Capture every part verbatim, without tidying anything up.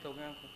ꯇꯧꯒꯦ, ꯉꯥꯏꯈꯣ꯫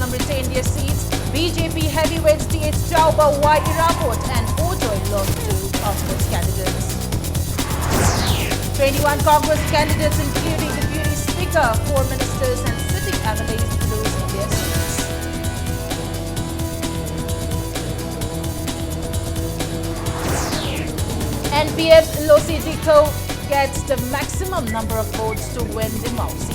Retain their seats. B J P heavyweights T H Chauba, Y Irabot and Ojoy lost to Congress candidates. Twenty-one Congress candidates, including Deputy Speaker, four ministers and sitting M L As lose their seats. N P F Losi Dikho gets the maximum number of votes to win the Mawsi.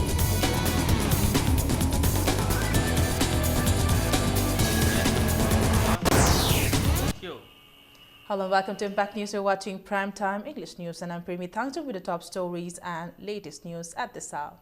Hello, welcome to Impact News. You're watching Prime Time English News, and I'm Premi Thangchung with the top stories and latest news at this hour.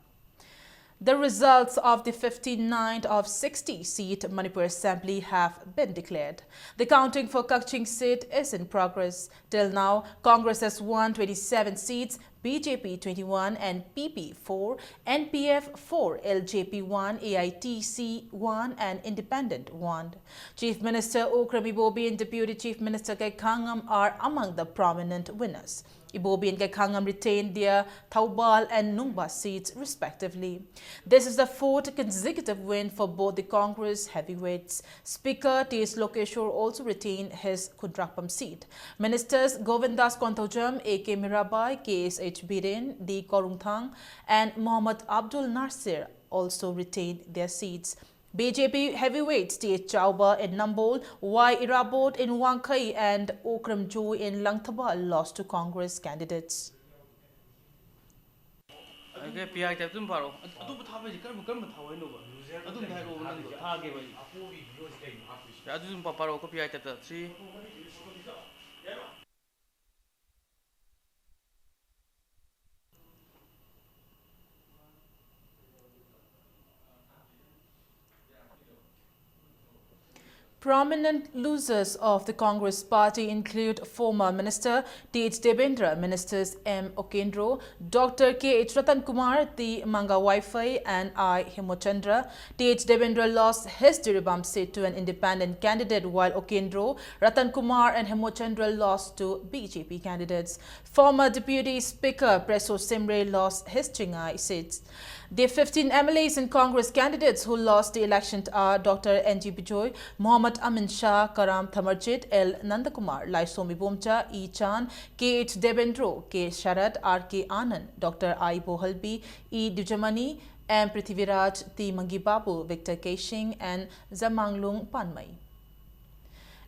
The results of the fifty-ninth of sixty seat Manipur Assembly have been declared. The counting for Kakching seat is in progress. Till now, Congress has won twenty-seven seats, B J P twenty-one and P P four, N P F four, L J P one, A I T C one and Independent one. Chief Minister Okram Ibobi and Deputy Chief Minister Kekhangam are among the prominent winners. Ibobi and Kekhangam retained their Thoubal and Nungba seats respectively. This is the fourth consecutive win for both the Congress heavyweights. Speaker T S Lokeshwar also retained his Khundrakpam seat. Ministers Govindas Konthoujam, A K Mirabai, K S H Biren, D Khorumthang, and Mohammad Abdul Nasir also retained their seats. B J P heavyweights T H Chauba in Nambol, Y Irabot in Wangkhei, and Okram Joy in Langthaba lost to Congress candidates. ꯑꯗꯨꯒ P I ꯇꯥꯏꯞꯇ ꯑꯗꯨꯝ ꯄꯥꯔꯛꯑꯣ꯫ ꯑꯗꯨꯕꯨ ꯊꯥꯕ ꯍꯥꯏꯁꯦ ꯀꯔꯝꯕ, ꯀꯔꯝꯕ ꯊꯥꯎ ꯍꯥꯏꯅꯣꯕ? ꯑꯗꯨꯝ ꯍꯥꯏꯔꯛꯑꯣꯕ ꯅꯪꯒꯤꯗꯣ, ꯊꯥꯒꯦꯕ ꯑꯩ꯫ ꯑꯗꯨ ꯑꯗꯨꯝ ꯄꯥ-, ꯄꯥꯔꯛꯑꯣꯀꯣ, ꯄꯤ ꯑꯥꯏ ꯇꯥꯏꯞꯇ꯫ Three. Prominent losers of the Congress party include former Minister T H Debendra, Ministers M Okendro, Doctor K H Ratan Kumar, T Manga Waifai, and I Hemochandra. T H Debendra lost his Jiribam seat to an independent candidate, while Okendro, Ratan Kumar, and Hemochandra lost to B J P candidates. Former Deputy Speaker Preso Simre lost his Chingai seat. The fifteen M L As and Congress candidates who lost the election are Doctor N G Bijoy, Mohammad Amin Shah, Karam Thamarjit, L Nandakumar, Laishom Ibomcha, E Chan, K H Debendro, K Sharad, R K Anand, Doctor I Bohalbi, E Dujamani, M Prithviraj, T Mangi Babu, Victor Keishing, and Zamanglung Panmei.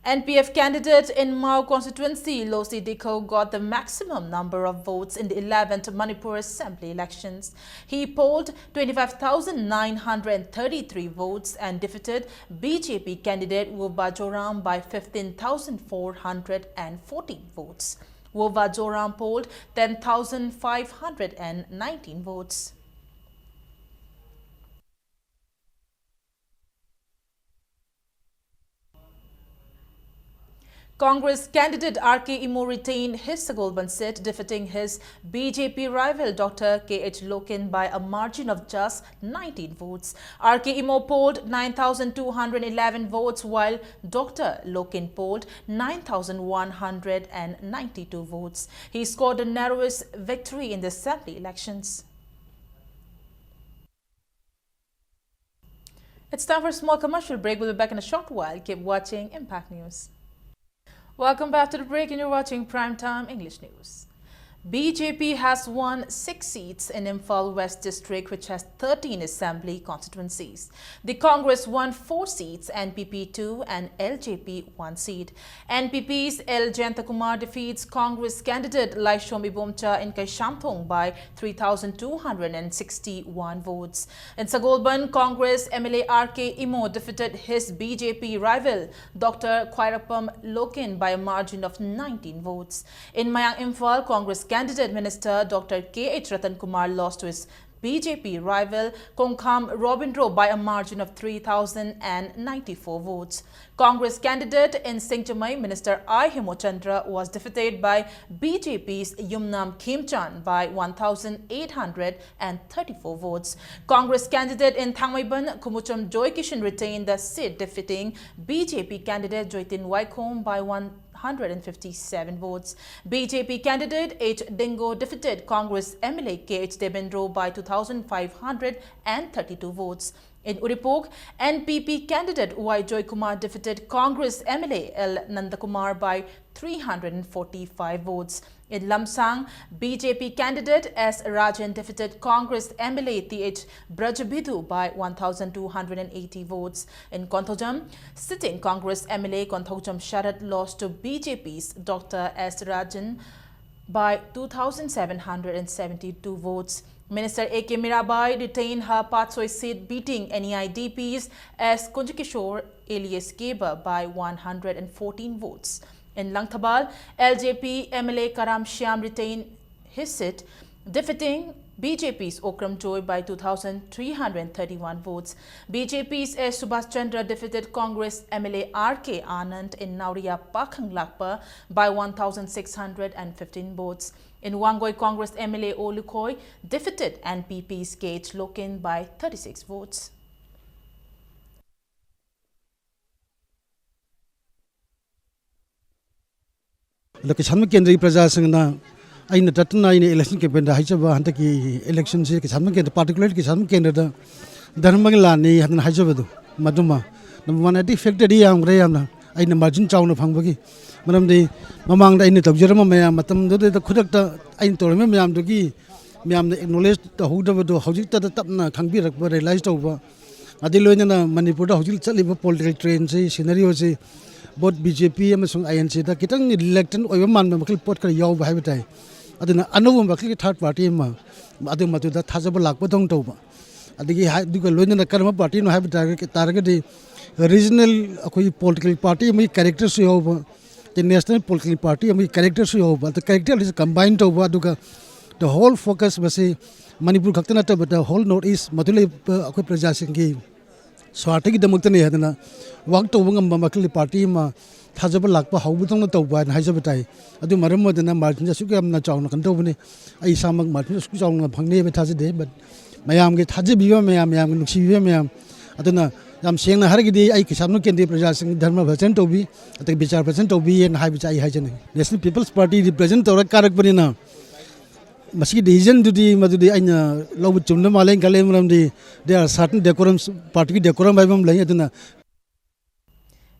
N P F candidate in Mao constituency, Losi Dikho, got the maximum number of votes in the eleventh Manipur Assembly elections. He polled twenty-five thousand nine hundred thirty-three votes and defeated B J P candidate Wu Bajoram by fifteen thousand four hundred fourteen votes. Wu Bajoram polled ten thousand five hundred nineteen votes. Congress candidate R K Imo retained his Sagolband seat, defeating his B J P rival Doctor K H Loken by a margin of just nineteen votes. R K Imo polled nine thousand two hundred eleven votes, while Doctor Loken polled nine thousand one hundred ninety-two votes. He scored the narrowest victory in the assembly elections. It's time for a small commercial break. We'll be back in a short while. Keep watching Impact News. Welcome back to the break, and you're watching Prime Time English News. B J P has won six seats in Imphal West District, which has thirteen assembly constituencies. The Congress won four seats, N P P two, and L J P one seat. N P P's L Jayantakumar defeats Congress candidate Laishom Ibomcha in Kaishamthong by three thousand two hundred sixty-one votes. In Sagolband, Congress M L A R K Imo defeated his B J P rival Doctor Khwairapam Loken by a margin of nineteen votes. In Mayang Imphal, Congress candidate Minister Doctor K H Ratan Kumar lost to his B J P rival Kongkham Robindro by a margin of three thousand ninety-four votes. Congress candidate in Singjamei, Minister I Hemochandra, was defeated by B J P's Yumnam Khemchand by one thousand eight hundred thirty-four votes. Congress candidate in Thangmeiban, Khumucham Joy Kishan, retained the seat, defeating B J P candidate Joytin Waikhom by one hundred and fifty-seven votes. B J P candidate H Dingo defeated Congress M L A K H Debendro by two thousand five hundred and thirty-two votes. In Uripok, N P P candidate Y Joykumar defeated Congress M L A L Nandakumar by three hundred and forty-five votes. In Lamsang, B J P candidate S Rajan defeated Congress M L A T H Brajabidhu by one thousand two hundred and eighty votes. In Konthoujam, sitting Congress M L A Konthoujam Sharad lost to B J P's Doctor S Rajan by two thousand seven hundred and seventy-two votes. Minister A K Mirabai retained her Patsoi seat, beating N E I D P's S Kunjikishore alias Keba by one hundred and fourteen votes. In Langthabal, L J P M L A Karam Shyam retained his seat, defeating B J P's Okram Joy by two thousand three hundred thirty-one votes. B J P's S Subhash Chandra defeated Congress M L A R K Anand in Nauria Pakhang Lakpa by one thousand six hundred and fifteen votes. In Wangoi, Congress M L A O Lukhoi defeated N P P's K H Loken by thirty-six votes. ꯑꯗꯣ ꯀꯩꯁꯥꯝꯊꯣꯡ ꯀꯦꯟꯗ꯭ꯔꯒꯤ ꯄ꯭ꯔꯖꯥꯁꯤꯡꯅ ꯑꯩꯅ ꯇꯠꯇꯅ ꯑꯩꯅ election ꯀꯦꯝꯄꯦꯟꯗ ꯍꯥꯏꯖꯕ, ꯍꯟꯗꯛꯀꯤ ꯏꯂꯦꯛꯁꯟꯁꯤ ꯀꯩꯁꯥꯝꯊꯣꯡ ꯀꯦꯟꯗ꯭ꯔ, ꯄꯥꯔꯇꯤꯀꯨꯂꯔꯂꯤ ꯀꯩꯁꯥꯝꯊꯣꯡ ꯀꯦꯟꯗ꯭ꯔꯗ ꯙꯔꯃꯒꯤ ꯂꯥꯟꯅꯤ ꯍꯥꯏꯗꯅ ꯍꯥꯏꯖꯕꯗꯨ, ꯃꯗꯨꯃ ꯅꯝꯕꯔ ꯋꯥꯟ, ꯑꯩꯗꯤ ꯐꯦꯛꯇꯔꯗꯤ ꯌꯥꯝꯈ꯭ꯔꯦ ꯌꯥꯝꯅ, ꯑꯩꯅ ꯃꯥꯔꯖꯤꯟ ꯆꯥꯎꯅ ꯐꯪꯕꯒꯤ꯫ ꯃꯔꯝꯗꯤ ꯃꯃꯥꯡꯗ ꯑꯩꯅ ꯇꯧꯖꯔꯝꯕ ꯃꯌꯥꯝ, ꯃꯇꯝꯗꯨꯗ ꯈꯨꯗꯛꯇ ꯑꯩꯅ ꯇꯧꯔꯝꯕ ꯃꯌꯥꯝꯗꯨꯒꯤ ꯃꯌꯥꯝꯅ ꯑꯦꯛꯅꯣꯂꯦꯖ ꯇꯧꯍꯧꯗꯕꯗꯣ ꯍꯧꯖꯤꯛꯇꯗ ꯇꯞꯅ ꯈꯪꯕꯤꯔꯛꯄ, ꯔꯤꯌꯦꯂꯥꯏꯁ ꯇꯧꯕ, ꯑꯗꯩ ꯂꯣꯏꯅꯅ ꯃꯅꯤꯄꯨꯔꯗ ꯍꯧꯖꯤꯛ ꯆꯠꯂꯤꯕ ꯄꯣꯂꯤꯇꯤꯀꯦꯜ ꯇ꯭ꯔꯦꯟꯁꯤ, ꯁꯤꯅꯔꯤꯑꯣꯁꯤ, ꯕꯣꯠ ꯕꯤ ꯖꯦ ꯄꯤ ꯑꯃꯁꯨꯡ ꯑꯥꯏ ꯑꯦꯟ ꯁꯤꯗ ꯈꯤꯇꯪ ꯔꯤꯂꯦꯛꯇꯦꯟ ꯑꯣꯏꯕ ꯃꯥꯟꯕ ꯃꯈꯜ ꯄꯣꯠ ꯈꯔ ꯌꯥꯎꯕ ꯍꯥꯏꯕ ꯇꯥꯏ꯫ ꯑꯗꯨꯅ ꯑꯅꯧꯕ ꯃꯈꯜꯒꯤ ꯊꯥꯔꯠ ꯄꯥꯔꯇꯤ ꯑꯃ, ꯑꯗꯨ ꯃꯗꯨꯗ ꯊꯥꯖꯕ ꯂꯥꯛꯄꯗꯧꯅ ꯇꯧꯕ꯫ ꯑꯗꯒꯤ ꯍꯥꯏ-, ꯑꯗꯨꯒ ꯂꯣꯏꯅꯅ ꯀꯔꯝꯕ ꯄꯥꯔꯇꯤꯅꯣ ꯍꯥꯏꯕ ꯇꯥꯔꯒ-, ꯇꯥꯔꯒꯗꯤ, ꯔꯤꯖꯅꯦꯜ ꯑꯩꯈꯣꯏꯒꯤ ꯄꯣꯂꯤꯇꯤꯀꯦꯜ ꯄꯥꯔꯇꯤ ꯑꯃꯒꯤ ꯀꯦꯔꯦꯛꯇꯔꯁꯨ ꯌꯥꯎꯕ, ꯑꯗꯩ ꯅꯦꯁꯅꯦꯜ ꯄꯣꯂꯤꯇꯤꯀꯦꯜ ꯄꯥꯔꯇꯤ ꯑꯃꯒꯤ ꯀꯦꯔꯦꯛꯇꯔꯁꯨ ꯌꯥꯎꯕ, ꯑꯗ ꯀꯦꯔꯦꯛꯇꯔ ꯑꯁꯤ ꯀꯝꯕꯥꯏꯟ ꯇꯧꯕ, ꯑꯗꯨꯒ the whole focus ꯃꯁꯤ ꯃꯅꯤꯄꯨꯔ ꯈꯛꯇ ꯅꯠꯇꯕꯗ whole North East ꯃꯗꯨ ꯂꯩꯕ ꯑꯩꯈꯣꯏ ꯄ꯭ꯔꯖꯥꯁꯤꯡꯒꯤ ꯁ꯭ꯋꯥꯔꯊꯒꯤꯗꯃꯛꯇꯅꯤ ꯍꯥꯏꯗꯅ ꯋꯥꯛ ꯇꯧꯕ ꯉꯝꯕ ꯃꯈꯜꯒꯤ ꯄꯥꯔꯇꯤ ꯑꯃ ꯊꯥꯖꯕ ꯂꯥꯛꯄ ꯍꯧꯕꯗꯧꯅ ꯇꯧꯕ ꯍꯥꯏꯅ ꯍꯥꯏꯖꯕ ꯇꯥꯏ꯫ ꯑꯗꯨ ꯃꯔꯝ ꯑꯣꯏꯗꯅ ꯃꯥꯔꯖꯤꯟꯁꯦ ꯑꯁꯨꯛ ꯌꯥꯝꯅ ꯆꯥꯎꯅ ꯀꯩꯅꯣ ꯇꯧꯕꯅꯤ꯫ ꯑꯩ ꯏꯁꯥꯃꯛ ꯃꯥꯔꯖꯤꯟ ꯑꯁꯨꯛ ꯆꯥꯎꯅ ꯐꯪꯅꯤ ꯍꯥꯏꯕ ꯊꯥꯖꯗꯦ, but ꯃꯌꯥꯝꯒꯤ ꯊꯥꯖꯕꯤꯕ ꯃꯌꯥꯝ, ꯃꯌꯥꯝꯒꯤ ꯅꯨꯡꯁꯤꯕꯤꯕ ꯃꯌꯥꯝ, ꯑꯗꯨꯅ ꯌꯥꯝ ꯁꯦꯡꯅ ꯍꯥꯏꯔꯒꯗꯤ ꯑꯩ ꯀꯩꯁꯥꯝꯊꯣꯡ ꯀꯦꯟꯗ꯭ꯔꯒꯤ ꯄ꯭ꯔꯖꯥꯁꯤꯡ ꯙꯔꯃ ꯐꯖꯅ ꯇꯧꯕꯤ, ꯑꯗꯒꯤ ꯕꯤꯆꯥꯔ ꯐꯖꯅ ꯇꯧꯕꯤ ꯍꯥꯏꯅ ꯍꯥꯏꯕꯁꯦ ꯑꯩ ꯍꯥꯏꯖꯅꯤꯡꯉꯤ꯫ National People's Party represent ꯇꯧꯔ ꯀꯥꯔꯛꯄꯅꯤꯅ ꯃꯁꯤꯒꯤ decision ꯗꯨꯗꯤ, ꯃꯗꯨꯗꯤ ꯑꯩꯅ ꯂꯧꯕ ꯆꯨꯝꯅ ꯃꯥꯜꯂꯦꯅ ꯈꯜꯂꯦ꯫ ꯃꯔꯝꯗꯤ there are certain decorums, party ꯒꯤ decorum ꯍꯥꯏꯕ ꯑꯃ ꯂꯩ꯫ ꯑꯗꯨꯅ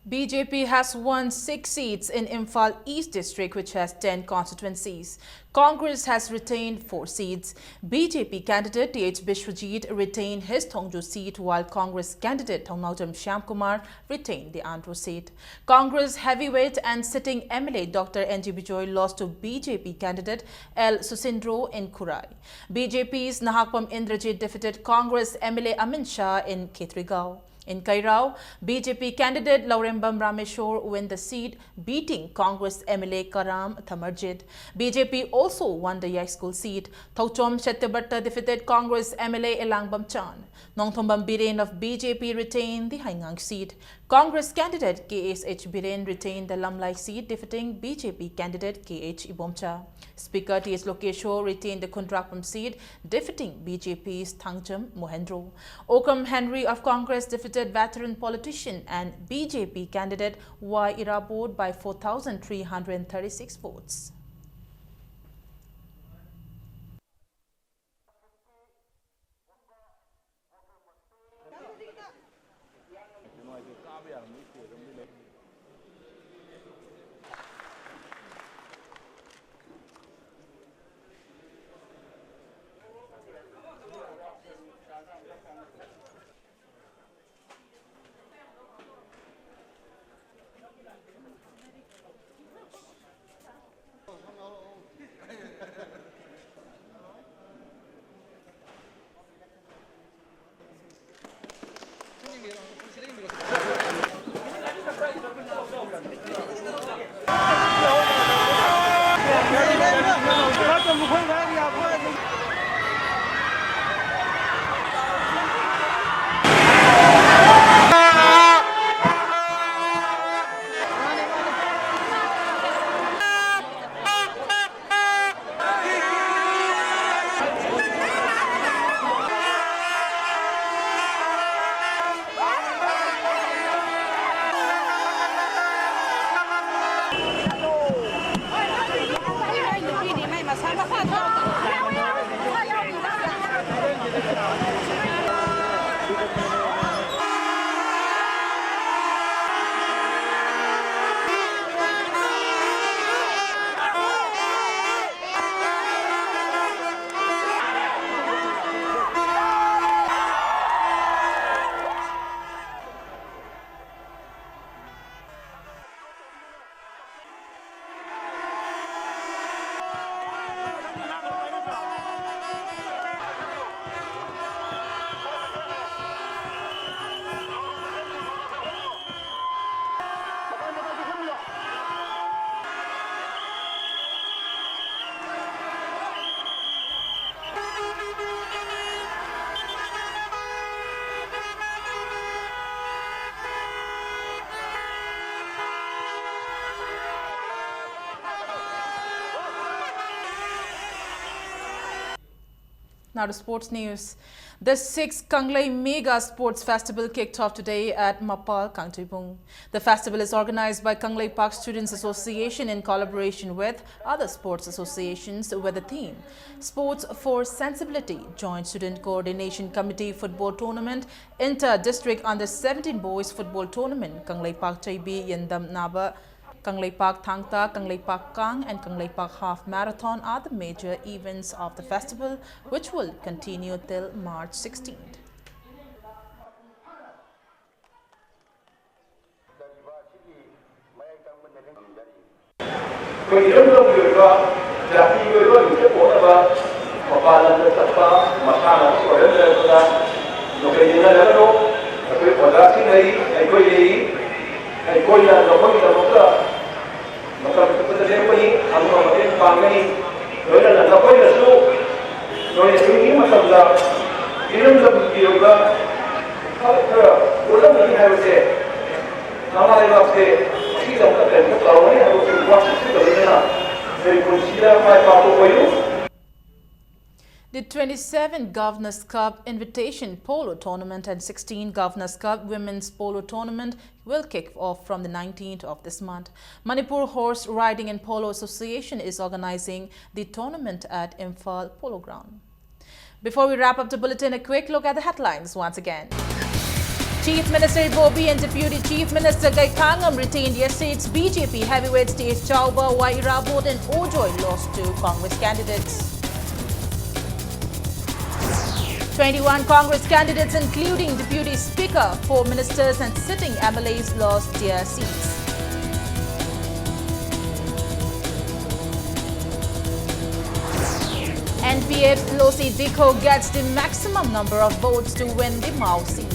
B J P has won six seats in Imphal East district, which has ten constituencies. Congress has retained four seats. B J P candidate T H Biswajit retained his Thongju seat, while Congress candidate Thongnaojam Shyamkumar retained the Andro seat. Congress heavyweight and sitting M L A Doctor N G Bijoy lost to B J P candidate L Susindro in Khurai. B J P's Nahakpam Indrajit defeated Congress M L A Amin Shah in Khetrigao. In Kairao, B J P candidate Laurembam Rameshwar win the seat, beating Congress M L A Karam Thamarjit. B J P also won the Yaikul seat. Thokchom Shettibatta defeated Congress M L A Elangbam Chan. Nongthombam Biren of B J P retained the Haingang seat. Congress candidate K S H Biren retained the Lamlai seat, defeating B J P candidate K H Ibomcha. Speaker T H Lokeshwar retained the Khundrakpam seat, defeating B J P's Thangjam Mohendro. Okam Henry of Congress defeated veteran politician and B J P candidate Y Irabot by four thousand three hundred thirty-six votes. Now to sports news. The sixth Kanglei Mega Sports Festival kicked off today at Mapal, Kangcheibung. The festival is organized by Kangleipak Students Association in collaboration with other sports associations with the theme Sports for Sensibility, Joint Student Coordination Committee Football Tournament, Inter-District Under seventeen Boys Football Tournament, Kangleipak Chaibi Yendam Naba, Kangleipak Thangta, Kangleipak Kang, and Kangleipak Half Marathon are the major events of the festival, which will continue till March sixteenth. ꯑꯩꯈꯣꯏ ꯏꯔꯝꯗꯝꯒꯤ ꯑꯣꯏꯕ ꯖꯥꯇꯤꯒꯤ ꯑꯣꯏꯕ ꯃꯤꯡꯆꯠ ꯄꯣꯛꯅꯕ ꯃꯄꯥꯟ ꯂꯝꯗ ꯆꯠꯄ, ꯃꯁꯥꯟꯅ ꯑꯣꯏꯔꯝꯗ꯭ꯔꯕꯗ ꯅꯈꯣꯏ ꯌꯦꯡꯅꯔꯒꯅꯨ꯫ ꯑꯩꯈꯣꯏ ꯑꯣꯖꯥꯁꯤꯡ ꯂꯩꯔꯤ, ꯑꯩꯈꯣꯏ ꯂꯩꯔꯤ꯫ ꯑꯩꯈꯣꯏꯅ ꯅꯈꯣꯏꯒꯤꯗꯃꯛꯇ ꯃꯇꯝ ꯆꯨꯞꯄꯗ ꯂꯦꯞꯀꯅꯤ, ꯑꯃ ꯃꯇꯦꯡ ꯄꯥꯡꯒꯅꯤ꯫ ꯂꯣꯏꯅꯅ ꯅꯈꯣꯏꯅꯁꯨ ꯅꯣꯏꯅ ꯍꯤꯡꯉꯤꯉꯩ ꯃꯇꯝꯗ ꯏꯔꯝꯗꯝꯒꯤ ꯑꯣꯏꯕ ꯊꯕꯛ ꯈꯔ ꯎꯠꯂꯝꯒꯅꯤ ꯍꯥꯏꯕꯁꯦ ꯅꯃꯥ ꯂꯩꯕꯥꯛꯁꯦ ꯃꯁꯤꯒꯤꯗꯃꯛꯇ ꯀꯔꯤꯝꯇ ꯇꯧꯔꯝꯒꯅꯤ ꯍꯥꯏꯕꯒꯤ ꯋꯥꯁꯛꯁꯤꯒ ꯂꯣꯏꯅꯅ ꯅꯣꯏ ꯄꯨꯟꯁꯤꯗ ꯃꯥꯏ ꯄꯥꯛꯄ ꯑꯣꯏꯌꯨ꯫ The twenty-seven Governors Cup Invitation Polo Tournament and sixteen Governors Cup Women's Polo Tournament will kick off from the nineteenth of this month. Manipur Horse Riding and Polo Association is organizing the tournament at Imphal Polo Ground. Before we wrap up the bulletin, a quick look at the headlines once again. Chief Minister Ibobi and Deputy Chief Minister Gaikhangam retained yesterday. B J P heavyweight Steve Chauba, Y Irabot and Ojoi lost to Congress candidates. Twenty-one Congress candidates, including Deputy Speaker, four ministers and sitting M L As lost their seats. N P F's Losi Dikho gets the maximum number of votes to win the Mao seat.